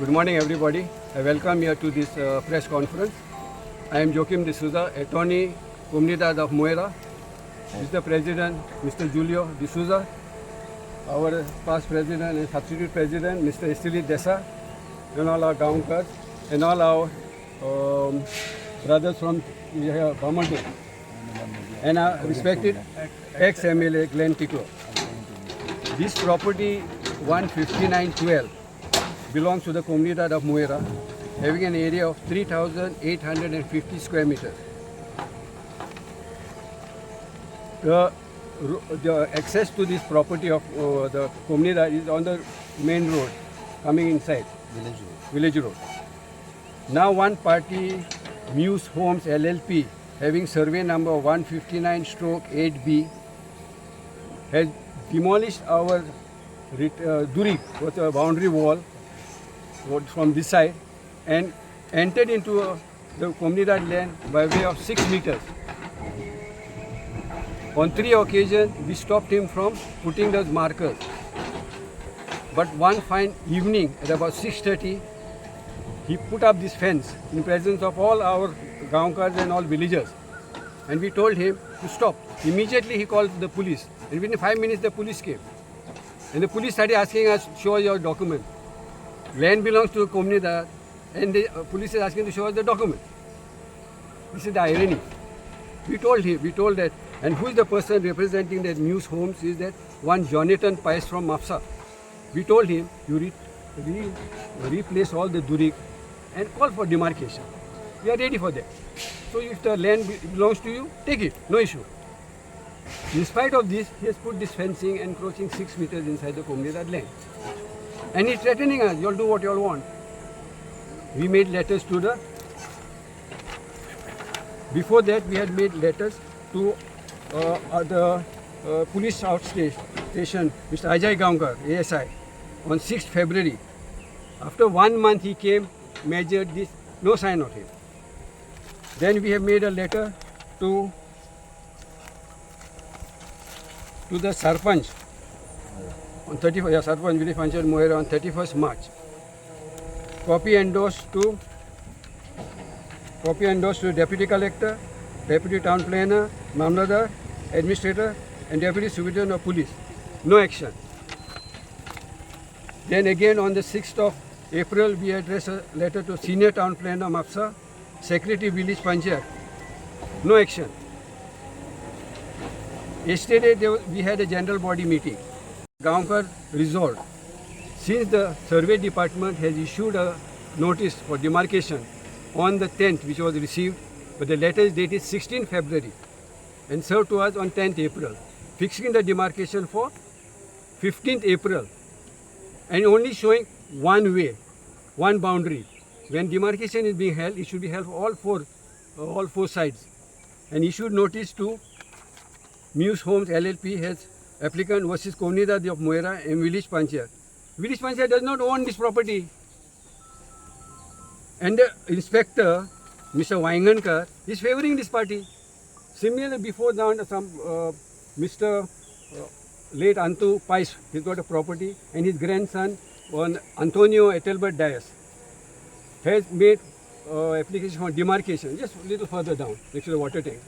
Good morning, everybody. I welcome you to this press conference. I am Joachim D'Souza, attorney, Comunidade of Moira. Mr. President, Mr. Julio D'Souza, our past president and substitute president, Mr. Estili Desa, and all our Gaonkars, and all our brothers from Bamando, and our respected ex-MLA Glenn Ticlo. This property, 15912, belongs to the Comunidade of Moira, having an area of 3,850 square meters. The access to this property of the Comunidade is on the main road coming inside. Village road. Village road. Now one party, Muse Homes LLP, having survey number 159/8B, has demolished our Durik, was a boundary wall from this side, and entered into the Comunidade land by way of 6 meters. On 3 occasions, we stopped him from putting those markers. But one fine evening at about 6:30, he put up this fence in presence of all our Gaonkars and all villagers. And we told him to stop. Immediately he called the police. And within 5 minutes the police came. And the police started asking us, show your document. Land belongs to the Comunidade, and the police is asking to show us the document. This is the irony. We told him, we told that, and who is the person representing that Muse Homes is that one Jonathan Pais from Mapsa. We told him, you replace all the Durik and call for demarcation. We are ready for that. So if the land belongs to you, take it, no issue. In spite of this, he has put this fencing encroaching 6 meters inside the Comunidade land. And he's threatening us, you'll do what you all want. We made letters to the... Before that, we had made letters to the police outstation, Mr. Ajay Gaonkar, ASI, on 6th February. After 1 month, he came, measured this, no sign of him. Then we have made a letter to the Sarpanch on 31st, yeah, Sarpanch Village Panchayat Moira on 31st March. Copy endorsed to Deputy Collector, Deputy Town Planner, Mamlatdar, Administrator, and Deputy Superintendent of Police. No action. Then again on the 6th of April, we addressed a letter to Senior Town Planner Mapsa, Secretary Village Panchayat. No action. Yesterday we had a general body meeting. Gaonkar resolved. Since the survey department has issued a notice for demarcation on the 10th, which was received, but the letter is dated 16th February and served to us on 10th April, fixing the demarcation for 15th April and only showing one way, one boundary. When demarcation is being held, it should be held for all four sides. And issued notice to Muse Homes LLP has applicant versus Comunidade of Moira and Village Panchayat. Village Panchayat does not own this property. And the inspector, Mr. Waingankar, is favoring this party. Similarly, before now, some Mr. Late Antu Pais, he's got a property, and his grandson, one Antonio Ethelbert Dias, has made application for demarcation, just a little further down, next to the water tank.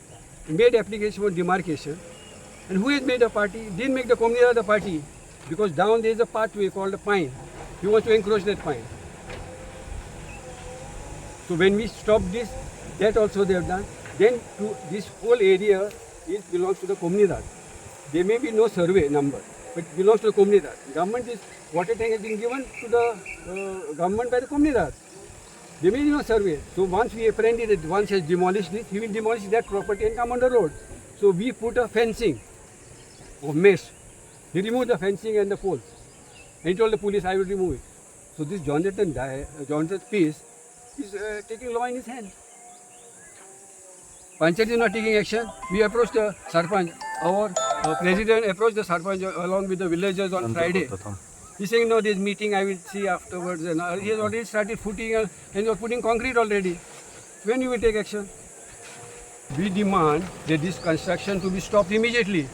He made application for demarcation, and who has made a party? Didn't make the Comunidade the party, because down there is a pathway called a pine. He wants to encroach that pine. So when we stop this, that also they have done. Then to this whole area, it belongs to the Comunidade. There may be no survey number, but it belongs to the Comunidade. Government is, water tank has been given to the government by the Comunidade. There may be no survey. So once we apprehended it, once he has demolished this, he will demolish that property and come on the road. So we put a fencing of mesh. He removed the fencing and the poles. And he told the police, I will remove it. So this Jonathan Peace is taking law in his hand. Panchayat is not taking action. We approached the Sarpanch. Our president approached the Sarpanch along with the villagers on Friday. He's saying, no, this meeting I will see afterwards. And he has already started footing and he was putting concrete already. When you will take action? We demand that this construction to be stopped immediately,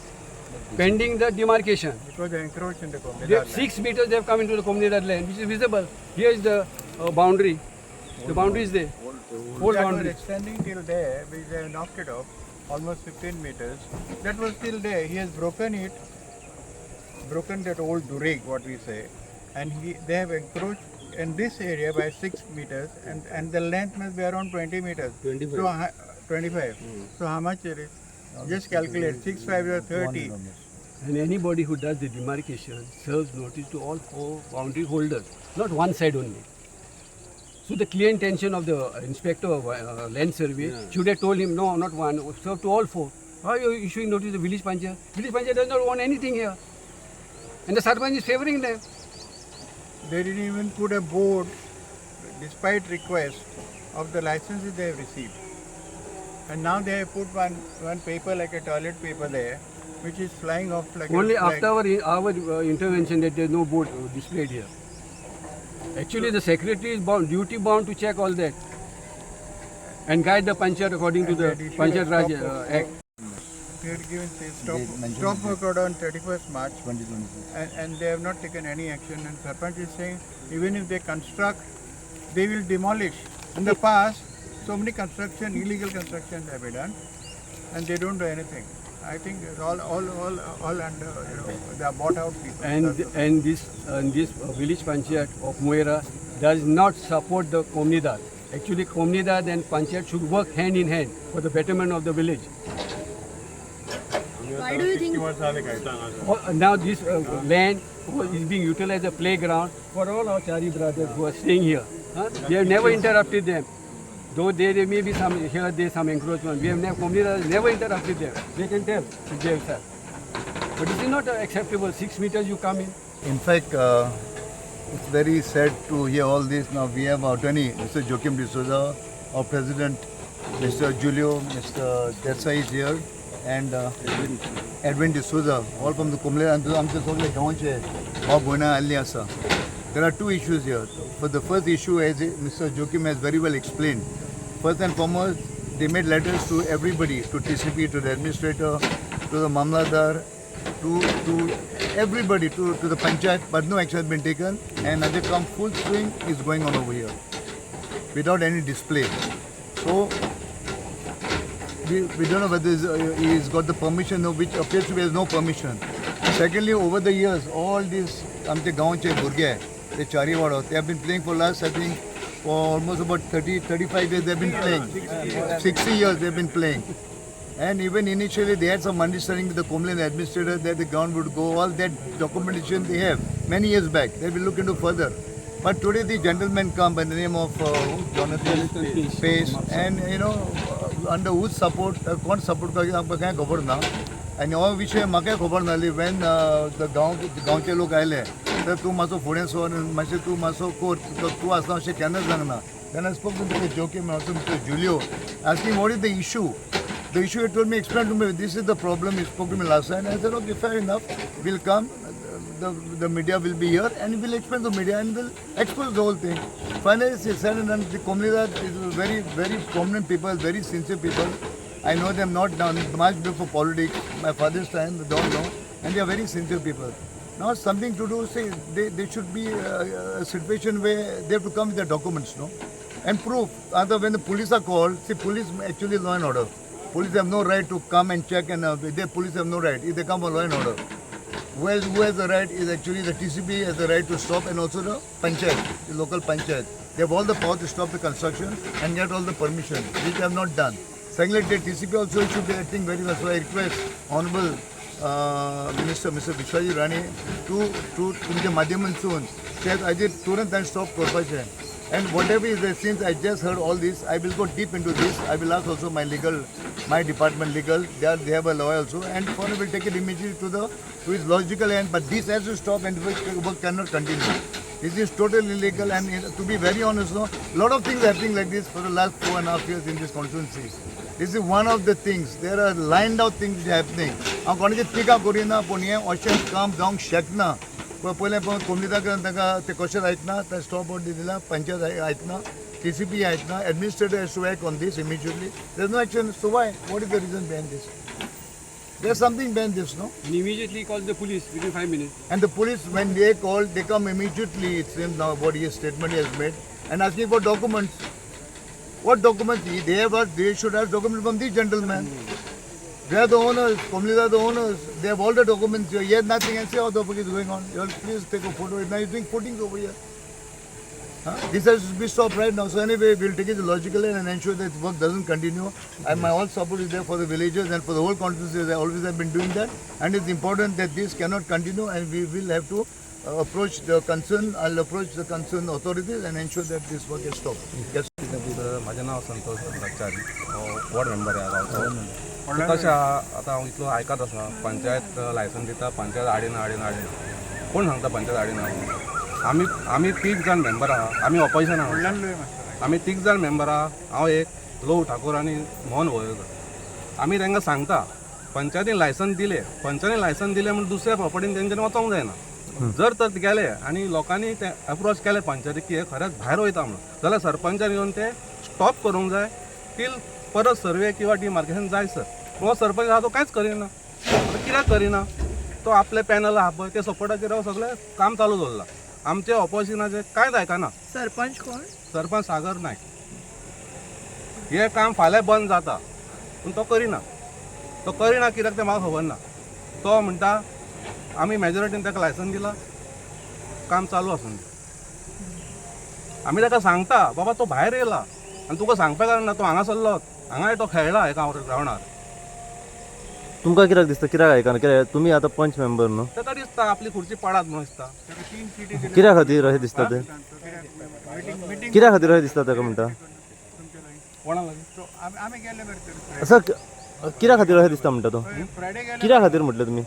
pending the demarcation. Because they encroach in the Comunidade land. 6 meters they have come into the Comunidade land, which is visible. Here is the boundary. The boundary is there. Old That was boundary. Extending till there, which they have knocked it off, almost 15 meters. That was still there. He has broken it, broken that old dureg, what we say, and they have encroached in this area by 6 meters, and the length must be around 20 meters. 25. So, 25. So how much it is? Just calculate, 6, 5 or 30. And anybody who does the demarcation serves notice to all four boundary holders, not one side only. So the clear intention of the inspector of land survey should have told him, no, not one, serve to all four. Why are you issuing notice to village panchayat? Village panchayat does not want anything here. And the sarpanch is favoring them. They didn't even put a board despite request of the licenses they have received. And now they have put one paper like a toilet paper there, which is flying off like Only a flag. After our intervention that there is no board displayed here. Actually, the secretary is bound, duty bound to check all that and guide the panchayat according to And the they issued a Panchayat Raj stop work. Act. They had given, say, stop, They mentioned stop it. work order on 31st March 2026. and they have not taken any action, and Sarpanch is saying even if they construct, they will demolish. In the past, so many construction, illegal constructions have been done and they don't do anything. I think it's all under, they are bought out people. That's all. And this village panchayat of Moira does not support the Comunidad. Actually, Comunidad and panchayat should work hand in hand for the betterment of the village. Why do you think Now this land is being utilized as a playground for all our Chari brothers who are staying here. Huh? We have never interrupted them. Though there may be some here, there some encroachment. We have never, Comunidad has never interrupted them. They can tell if they have said. But this is not acceptable. 6 meters you come in. In fact, it's very sad to hear all this. Now we have our attorney, Mr. Joachim D'Souza, our president, Mr. Julio, Mr. Desai is here, and Edwin D'Souza, all from the Kumle. And आमचे सगळे गांवचे भाव भयणां आयिल्लीं आसा. There are two issues here. For the first issue, as Mr. Joachim has very well explained, first and foremost, they made letters to everybody, to TCP, to the administrator, to the Mamladar, to everybody, to the panchayat, but no action has been taken, and as they come full swing is going on over here without any display. So we don't know whether he's got the permission, or which appears to be has no permission. Secondly, over the years, all these आमचे गांवचे भुरगे, ते चारी वाडो, they have been playing for last, I think, for almost about 30, 35 years they have been playing. 60 years they have been playing. And even initially they had some understanding with the Comlin administrator that the ground would go, all that documentation they have many years back. They will look into further. But today the gentleman come by the name of Jonathan Pace, and under whose support, कोण support करता आमकां कांय खबर ना. आनी हो विशय म्हाकाय खबर नासली. When the गांव गांवचे लोक आयले तर तूं मातसो फुडें सर, मातशें तूं मातसो कर, तूं आसना अशें केन्नाच सांगना. Then I spoke to Mr. Joachim and also Mr. Julio, asking what is the issue. The issue he told me, explained to me, this is the problem. He spoke to me last time. I said, okay, fair enough. We'll come. The media will be here and we'll explain to the media and we'll expose the whole thing. Finally, he said, and the Comunidad is very, very prominent people, very sincere people. I know them not now, much before politics. My father's time, they don't know. And they are very sincere people. Now, something to do, say, they should be a situation where they have to come with their documents, no? And proof. Other when the police are called, see, police actually law and order. Police have no right to come and check, and the police have no right if they come for law and order. Who has the right is actually the TCP has the right to stop, and also the panchayat, the local panchayat. They have all the power to stop the construction and get all the permission, which they have not done. Secondly, the TCP also should be acting very well. So I request Honorable Minister, Mr. Vishwajit Rane, to तुमच्या माध्यमांतून ते हाजेर तुरंत ताणें stop करपाचें. And whatever is there, since I just heard all this, I will go deep into this. I will ask also my legal, my department legal, they have a lawyer also, and for will take it immediately to its logical end. But this has to stop and work cannot continue. This is totally illegal, and to be very honest, no, lot of things happening like this for the last 4.5 years in this constituency. This is one of the things. There are lined out things happening. हांव कोणाची टिका करिना, पूण हें अशें काम जावंक शकना. पयलें पण कोमिताक तांकां ते कशें आयकना, ते स्टॉप ऑर्डर दिला, पंचायत आयकना, TCP आयकना, administrator has to act on this immediately. There is no action. So why, what is the reason behind this? There is something behind this, no? And immediately calls the police within 5 minutes. And the police, when they call, they come immediately. It seems now what his statement he has made. and asking for documents. What documents? They have asked, they should ask documents from these gentlemen. They are the owners, Comunidade are the owners. They have all the documents here. He has nothing and say how the fuck is going on. You all please take a photo. Now he's doing footings over here. Huh? This has to be stopped right now. So anyway, we'll take it logically and ensure that work doesn't continue. And my all support is there for the villagers and for the whole constituency. I always have been doing that. And it's important that this cannot continue and we will have to approach the concern, I'll approach the concerned authorities and ensure that this work is stopped. Yes. तर म्हाजें नांव संतोष च्यारी, हांव ward member ह्या गांवचो. तशें आहा, आतां हांव इतलो आयकत आसा, पंचायत लायसन दिता, पंचायत हाडिना, हाडिना, हाडिना. कोण सांगता पंचायत हाडिना? आमी तीग जाण मेंबर आहा, आमी ऑपोजिशन आहा. आमी तीग जाण मेंबर आहा, हांव एक, लोव ठाकूर आनी मोहन वळवयकर. आमी तांकां सांगता पंचायतीन लायसन दिलें, पंचायतीन लायसन दिलें म्हूण दुसऱ्या प्रॉपर्टीन तेंच्यांनी वचोंक जायना. जर तर गेले आनी लोकांनी ते अप्रोच केले पंचायतीक की हे खरेंच भायर वयता म्हणून, जाल्यार सरपंचान येवन ते स्टॉप करूंक जाय टील परत सर्वे किंवा डिमार्केशन जाय सर. हो सरपंच आहा तो कांयच करिना. आतां कित्याक करिना? तो आपले पॅनल आहा पळय ते सपोर्टाचेर हो सगळें काम चालू दवरलां. आमचे ऑपोजिशनाचे कांयच आयकना. सरपंच कोण? सरपंच सागर नायक. हें काम फाल्यां बंद जाता पूण तो करिना. तो करिना कित्याक तें म्हाका खबर ना. तो म्हणटा आमी मेजॉरिटीन ताका लायसन दिलां, काम चालू आसूं दी. आमी ताका सांगता बाबा तो भायर येयला आनी तुका सांगपा कारण ना, तो हांगा सरलो, हांगाय तो खेळ्ळा एका ग्रावंडार. तुमकां कित्याक दिसता, कित्याक आयकना? कित्याक तुमी आतां पंच मेंबर न्हू? ताका दिसता आपली खुर्ची पडात म्हणून दिसता. ताका तीन सिटी दिल्या. कित्या खातीर अशें दिसता तें? मिटींग कित्या खातीर अशें दिसता ताका म्हणटा? तुमच्या लागीं. कोणा लागीं? सो आमी गेले मरे तर. असं कित्या खातीर अशें दिसता म्हणटा तो? फ्रायडे गेले. कित्या खातीर म्हटलें तुमी?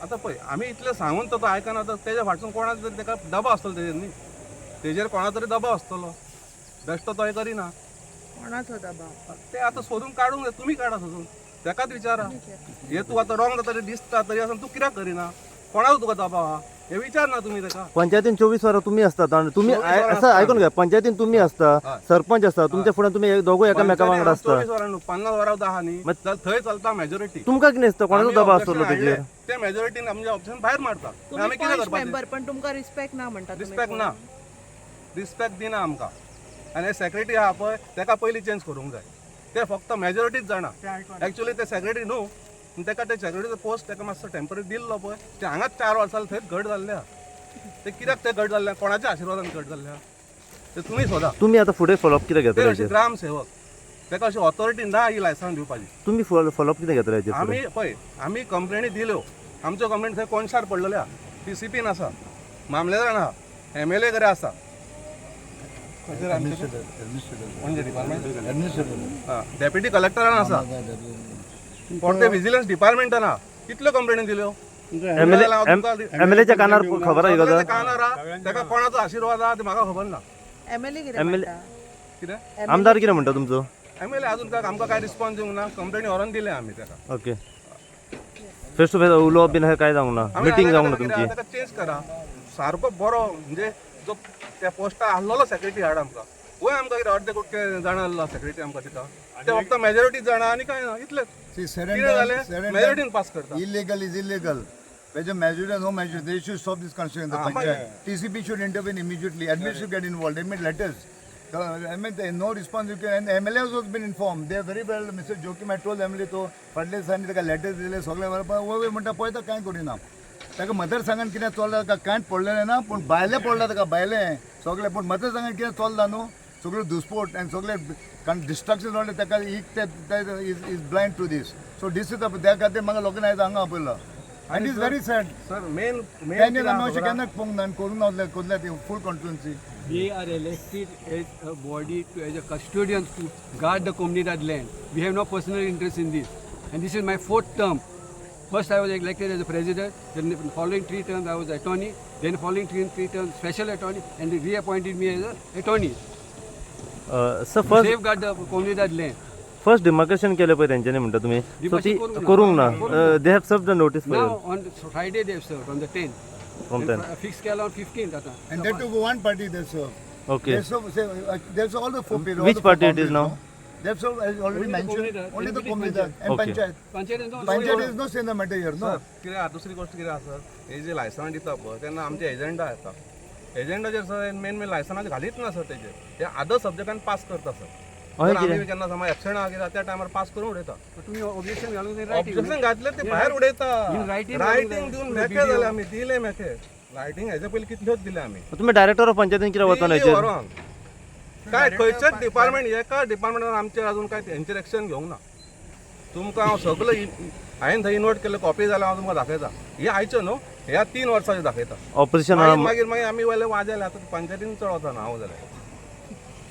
आतां पळय, आमी इतलें सांगून तो आयकना, आतां तेज्या फाटसून कोणाक तरी ताका दबाव आसतलो तेजेर न्ही, तेजेर कोणा तरी दबाव आसतलो, बेश्टो तो हें करिना. कोणाचो दबाव? ते आतां सोदून काडूंक जाय, तुमी काडा सोदून, ताकाच विचारा हे तूं आतां रॉंग जाता तरी दिसता तरी आसून तूं कित्याक करिना, कोणाचो तुका दबाव आहा हे विचार ना तुमी ताका. पंचायतीन 24 वरां तुमी असतात आणि तुमी 24 वरां असं आसता. आयकून घ्या, पंचायतीन तुमी असता, हय. सरपंच असता, तुमच्या फुड्यान तुमी दोगूय एकामेका वांगडा असता. 24 वरां न्हू, 50 वरां आहा न्ही, जाल्यार थंय चलता मेजॉरिटी. तुमकां कितें दिसता कोणाचो दबाव आसतलो तेजेर? ते मेजॉरिटीन आमचे ऑप्शन भायर मारता. तुम्ही आमी कितें पंच करपाचें? मेंबर पण तुमकां रिस्पेक्ट ना म्हणटा तुमी. रिस्पेक्ट ना, रिस्पेक्ट दिना आमकां. आनी सेक्रेटरी आहा पळय ताका पयलीं चेंज करूंक जाय. ते फक्त मेजॉरिटीच जाणा. एक्चुअली ते सेक्रेटरी न्हू, पूण ताका ते सेक्रेटरीचो पोस्ट ताका मातसो टेंपररी दिल्लो पळय, ते हांगाच 4 वर्सां थंयच घट जाल्ले आहा. ते कित्याक ते घट जाल्ले, कोणाच्या आशिर्वादान घट जाल्ले आहा ते तुमी सोदा. तुमी आतां फुडें फॉलोअप कितें ते घेतले अशे हेजेर? ग्रामसेवक ताका अशी ऑथॉरिटी ना ही लायसन्स दिवपाची. तुमी फॉलोअप कितें घेतले हेजेर फुडें? आमी पळय, आमी कंप्लेनी दिल्यो, आमच्यो कंप्लेनी थंय कोनशार पडलेल्यो आहा, टीसीपीन आसा, मामलेदारान आहा, एमएलए कडेन आसा. Administrator, administrator. म्हणजे डिपार्टमेंट Administrator. Deputy कलेक्टरान आसा, कोण ते विजिलन्स डिपार्टमेंटान आहा. कितल्यो कंप्लेनी दिल्यो? एमएलए एमएलएच्या कानार खबर आहा ही गजाल? कानार आहा, ताका कोणाचो आशिर्वाद आहा ते म्हाका खबर ना. एमएलए कितें MLA म्हणटा? कितें? आमदार कितें म्हणटा तुमचो? एमएलए अजून ताका आमकां कांय रिस्पॉन्स दिवंक ना. कंप्लेनी व्हरोन दिले आमी ताका. ओके, फेस टू फेस उलोवप बीन अशें कांय जावंक ना? आमी मिटींग जावंक ना कितें तुमची? ताका चेंज करा सारको बरो, म्हणजे जो त्या पोस्टार आहलोलो सेक्रेटरी हाड आमकां. वय आमकां कितें अर्दे कुटके जाणा आहलो सेक्रेटरी आमकां दिता, ते फक्त मेजॉरिटी जाणा आनी कांय ना इतलेंच. See, कितें जालें, surrender, मेजॉरिटीन पास करता. Illegal is illegal. Whether majority or no majority, they should stop this construction in the panchayat. TCP should intervene immediately. Admin should get involved. They made letters. I mean, there is no response. You can, and MLA has also been informed. They are very well. Mr. Joachim had told MLA तो फाटले दिसांनी ताका letters दिले सगळे बरें, पण वय म्हणटा पळयता कांय करिना. ताका मतदारसंघान कितें चल्लां ताका कांयच पडलेलें ना, पूण भायलें पडलां ताका, भायलें सगळें. पूण मतदारसंघान कितें चल्लां न्हू, सगळ्यो दुस्पोट आनी सगळे कारण डिस्ट्रक्शन जालें ताका, एक ते is blind to this. So this is त्या खातीर म्हाका लोकांनी आयज हांगा आपयलो आनी is very sad. Sir, main 10 years आमी मेन अशें केन्ना पळोवंक ना आनी करूंक ना कसले ती फूल constituency. We are elected as a body to, as a custodians to guard the Comunidad land. We have no personal interest in this. And this is my fourth term. First I was elected as a president, then the following 3 terms I was attorney, then following three terms special attorney, and they reappointed me as an attorney sir, to first safeguard the Comunidad land. First demarcation केलें पळय तेंच्यांनी म्हणटा तुमी, so ती Demarcation करूंक ना. करूंक ना. They have serve the notice. Now on Friday they have served, on the 10th. From And 10th. Fix केला on 15th आता. And that too one party they serve. Okay. They serve, say, they serve all the four people. Which party it is now? They have served, as already Only the mentioned, Comunidad. only the Only Comunidad and Okay. Panchayat. Panchayat is not. Panchayat is no say in the matter here, no. Sir, कितें आहा, दुसरी गोश्ट कितें आहा sir, हे जे licence दिता पळय तेन्ना आमचे एजंडा येता. एजेंडाचेर सर मेन मेन लायसनाक घालीत ना सर तेजेर. हे अदर सब्जेक्टान पास करता सर. हय. तर आमी कितें? केन्ना समज एबसेंट आहा कितें त्या टायमार पास करून उडयता. तुमी ऑब्जेक्शन घालून जाय writing. Objection घातले ते भायर उडयता. In writing writing दिवन घालूंक जाय. मेकळे जाले आमी, दिले मेकळे. रायटींग हेजे पयलीं कितल्योच दिले आमी. तुमी डायरेक्टर ऑफ पंचायतीन कित्याक वचना दिली हेचेर? व्हरोन. काय खंयच्याच डिपार्टमेंट, एका डिपार्टमेंटान आमचेर अजून काय तेंचेर एक्शन घेवंक ना. तुमकां हांव सगळो हांवें थंय इनवर्ट केल्ले कॉपी जाल्यार हांव तुमकां दाखयता. हे आयच्यो न्हू, ह्या 3 वर्साच्यो दाखयता. ऑपोजिशन मागीर मागीर मागीर आमी वयले वाजेले. आतां पंचायतीन चड वचना हांव जाल्यार.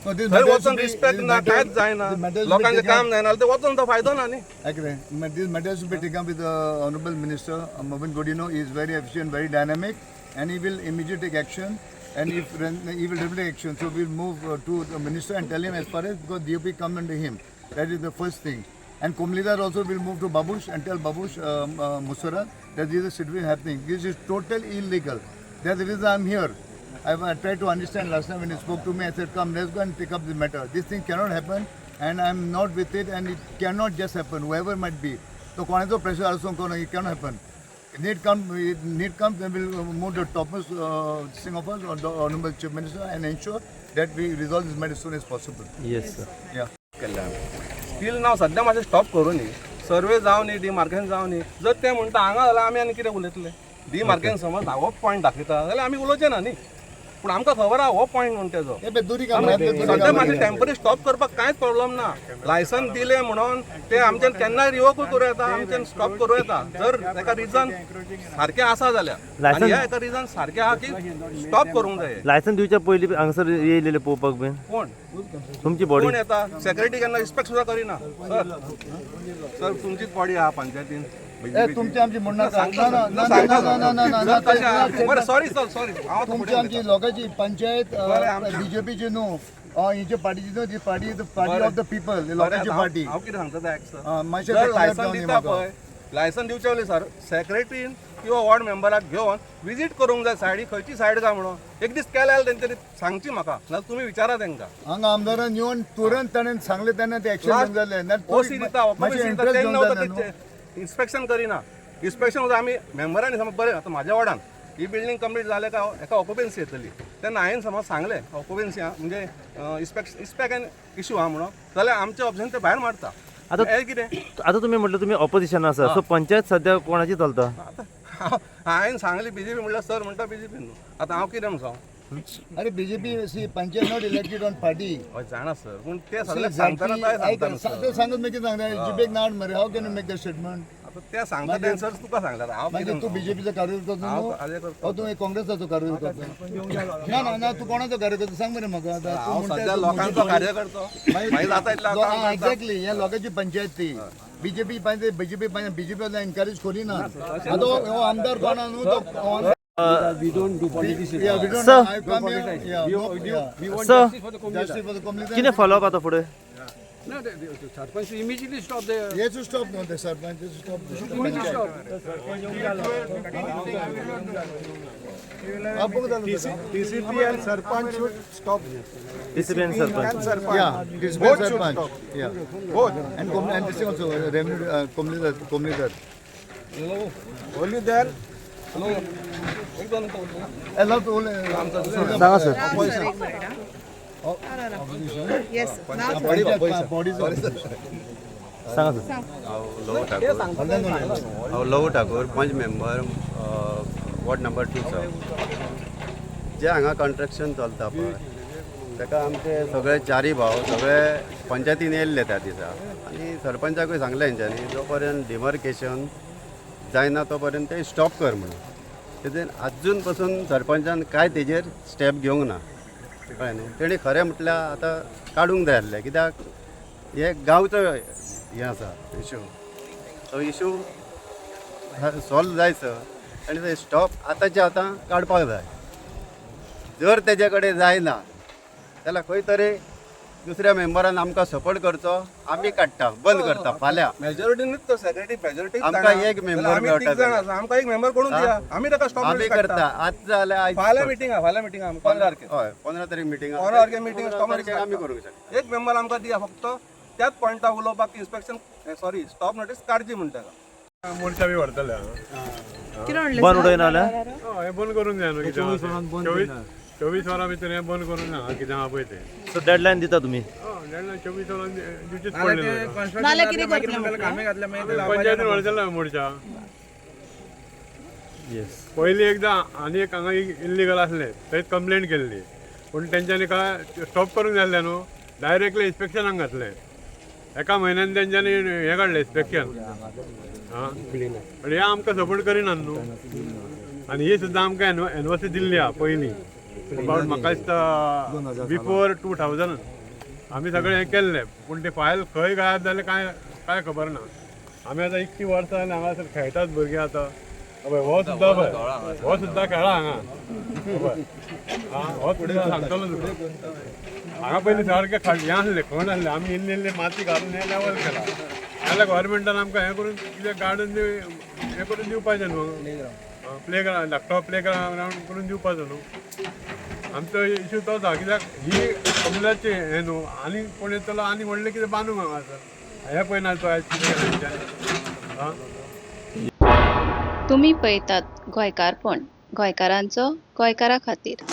No, this थंय matter वचून should be- respect this ना, matter- कांयच जायना, this matter should be लोकांचें taken काम जायना जाल्यार ते वचून तो फायदो ना न्ही. Agree. This matter should be taken up with the Honorable Minister, Mervyn Godino. He is very efficient, very dynamic, and he will immediately take action. And if he will definitely take action, so we'll move to the minister and tell him as far as, because DOP come under him. That is the first thing. And Komlidar also will move to Babush and tell Babush Musara that this is a situation happening. This is total illegal. That's the reason I'm here. I tried to understand last time when he spoke to me. I said, come, let's go and pick up the matter. This thing cannot happen, and I'm not with it, and it cannot just happen, whoever might be. So, कोणाचो pressure also कोण, it cannot happen. Need come, if need comes, then we'll move the topmost thing of us, or the Honorable Chief Minister, and ensure that we resolve this matter as soon as possible. Yes sir. Yeah. केल्लें आमी. Steel नाव सद्या मातशें stop करूं न्ही, survey जावं न्ही, demarcation जावं न्ही. जर ते म्हणटा हांगा जाल्यार आमी आनी कितें उलयतले? डिमार्केशन समज हो पॉयंट दाखयता जाल्यार आमी उलोवचे ना न्ही, पूण आमकां खबर आहा हो पॉयंट म्हूण तेजो. हे पळय, दुरी काम, दुरी सद्या काम. मातशें टेम्पररी स्टॉप करपाक कांयच प्रॉब्लम ना. लायसन दिलें म्हणून ते आमच्यान केन्नाय रिवोकूय करूं येता, आमच्यान स्टॉप करूं येता, जर तेका रिजन सारकें आसा जाल्यार. आनी ह्या एका रिजन सारकें आहा की स्टॉप करूंक जाय. लायसन दिवच्या पयलीं हांगासर येयलेले पळोवपाक बीन कोण? तुमची बॉडी. कोण येता? सेक्रेटरी केन्ना रिस्पेक्ट सुद्दां करिना सर. सर, तुमचीच बॉडी आहा पंचायतीन. ए, तुमची आमची म्हणणार ना ना ना ना ना ना ना ना सर, बरें, सॉरी सर, सॉरी. हांव तुमची आमची लोकांची पंचायत बीजेपीची न्हू, हिचे पार्टीची न्हू. ती party, party of the people, लोकांची पार्टी. हांव कितें सांगता तें आयक सर. हा, मातशें जर ते clear licence जावं दी दिता म्हाका. पळय, लायसन दिवचे पयलीं सर सेक्रेटरीन किंवा वॉर्ड मेंबराक घेवन विजीट करूंक जाय सायडी, खंयची सायड काय म्हणून. एक दीस केले जाल्यार तेंच्यांनी सांगची म्हाका, नाल्यार तुमी विचारा तेंकां. हांगा आमदारान येवन तुरंत ताणें सांगलें तेन्ना ते एक्शन घेवंक जालें. ओसी दिता, मातशें दिता इंट्रस्ट तेन्ना घेवंक जालें न्हू. इन्स्पेक्शन करिना. इन्स्पेक्शन आमी मेंबरांनी समज बरें, आतां म्हाज्या वॉर्डान ही बिल्डींग कंप्लीट जाले काय एका ऑक्युपन्सी येतली, तेन्ना हांवें समज सांगलें ऑक्युपन्सी आहा म्हणजे इन्स्पेक्ट एन इशू आहा म्हणून, जाल्यार आमचें ऑप्शन ते भायर मारता. आतां हें कितें? आतां तुमी म्हटलें तुमी ऑपोजिशन आसा, सो पंचायत सद्या कोणाची चलता? आतां हांवें सांगलें बीजेपी म्हणल्यार सर म्हणटा बीजेपी न्हू. आतां हांव कितें म्हणू? अरे BJP, see, panchayat not elected on party. हय जाणा सर, पूण ते सगळे सांगतना काय सांगता न्हू सर. ते सांगत मागीर सांगता जिबेक नाड मरे, how can you make the statement? आतां ते सांगता तें सर तुका सांगता हांव कितें मागीर तूं म्हणू? बीजेपीचो कार्यकर्तो हांव न्हू? कार्यकर्तो. ओ तूं काँग्रेसाचो कार्यकर्तो? ना ना ना, तूं कोणाचो कार्यकर्तो सांग मरे म्हाका आतां. तूं हांव म्हणटा सद्या तूं लोकांचो कार्यकर्तो, मागीर जाता इतलें हांव काम करता. एक्झॅक्टली, ह्या लोकांची पंचायत ती. बीजेपी पाहिजे, बीजेपी पाहिजे, बीजेपी एनकरेज करिना. आतां हो आमदार कोण आहा न्हू तो. We don't do politics. Yeah, we don't. Sir. I come here. Yeah, no, yeah. We want Sir. justice for the community. Justice for the community. कितें फॉलोअप आतां फुडें? No, the sarpanch immediately stop the. He has to stop, no, the sarpanch has to stop. Immediately stop. आप बघा ना. TCP and sarpanch should stop. DCP आनी sarpanch. Yeah, this Both should sarpanch. stop. Yeah, Both. And this thing also, revenue, Komlidar, Komlidar. Only then एक दोन मिनटं उरलीं. I love to all. सांगा sir. Sir, एक minute हा. येस नाव sir. Bodies. सांगा sir. हांव लवू ठाकूर, हांव लवू ठाकूर, पंच मेंबर, वॉर्ड नंबर 2चो. जे हांगा कंस्ट्रक्शन चलता पळय ताका आमचे सगळे चारी भाव सगळे पंचायतीन येयल्ले त्या दिसा आनी सरपंचाकूय सांगलें हेंच्यांनी, जो पर्यंत डिमार्केशन जायना तो पर्यंत ते स्टॉप कर म्हणून. तेजेर आजून पसून सरपंचान कांय तेजेर स्टेप घेवंक ना, कळ्ळें न्हू. तेणी खरें म्हटल्यार आतां काडूंक जाय आसलें, कित्याक हे गांवचो हें आसा इशू, तो इशू सॉल्व जाय सर. आनी ते स्टॉप आतांचे आतां काडपाक जाय. जर तेजे कडेन जायना जाल्यार खंय तरी दुसऱ्या मेंबरान आमकां सपोर्ट करचो, आमी काडटा, बंद करता फाल्यां. मेजॉरिटीनूच तो सेक्रेटरी मेजॉरिटी. आमकां एक member मेळटा जाण आसा, आमकां एक मेंबर कोणून दिया, आमी ताका स्टॉप आमी करता आज जाल्यार आयज. फाल्यां मिटींग आहा, फाल्यां मिटींग आहा 15 तारखेर. हय, 15 तारीख मिटींग. 15 तारखेर मिटींग, स्टॉप तारखेर आमी करूंक शकता. एक मेंबर आमकां दिया फक्त त्याच पॉयंटा उलोवपाक, इन्स्पेक्शन सॉरी स्टॉप नोटीस काडची म्हणटा ताका. मोर्चा बी व्हरतले. कितें म्हणलें बंद सर? उडयना जाल्यार हय, बंद करूंक जाय न्हू. कितें 24 चोवीस वरां भितर हें बंद करून सांगा कितें आहा पळय तें. सो डेडलायन दिता तुमी? हय, डेडलायन 24 वरां दिवचीच पडली ताका. नाल्यार कितें करतले म्हटल्यार? पंचायतीन व्हरतले मोडच्या. येस. पयलीं एकदां आनी एक हांगा इल्लीगल आसलें, थंयच कंप्लेन केल्ली, पूण तेंच्यांनी काय स्टॉप करूंक जाय आसलें न्हू, डायरेक्टली इन्स्पेक्शनाक घातलें. एका म्हयन्यान तेंच्यांनी हें काडलें इन्स्पेक्शन. आं, पण हे आमकां सपोर्ट करिनात न्हू. आनी ही सुद्दां आमकां एनओसी दिल्ली आहा पयलीं, अबावट म्हाका दिसता बिफोर 2000 आमी सगळें हें केल्लें, पूण ते फायल खंय गायब जालें कांय कांय खबर ना. आमी आतां इतलीं वर्सां जालीं हांगासर खेळटात भुरगीं आतां. पळय हो सुद्दां, पळय हो सुद्दां खेळा हांगा. पळय आं, हो सुद्दां सांगतलो तुका. हांगा पयलीं सारकें हें आसलें, खण आसलें. आमी इल्ली इल्ली माती घालून हें लेवल केलां. नाल्यार गव्हर्मेंटान आमकां हें करून कितें गार्डन हें करून दिवपाचें न्हू, प्ले ग्रावंड, धाकटो प्ले ग्रावंड करून दिवपाचो न्हू. आमचो इशू तोच आहा, कित्याक ही कमलाची हें न्हू. आनी कोण येतलो आनी व्हडलें कितें बांदूंक हांगासर हें पळयना तो आयज कितें केलें तेंच्यांनी. आं. तुमी पळयतात गोंयकारपण, गोंयकारांचो गोंयकारा खातीर.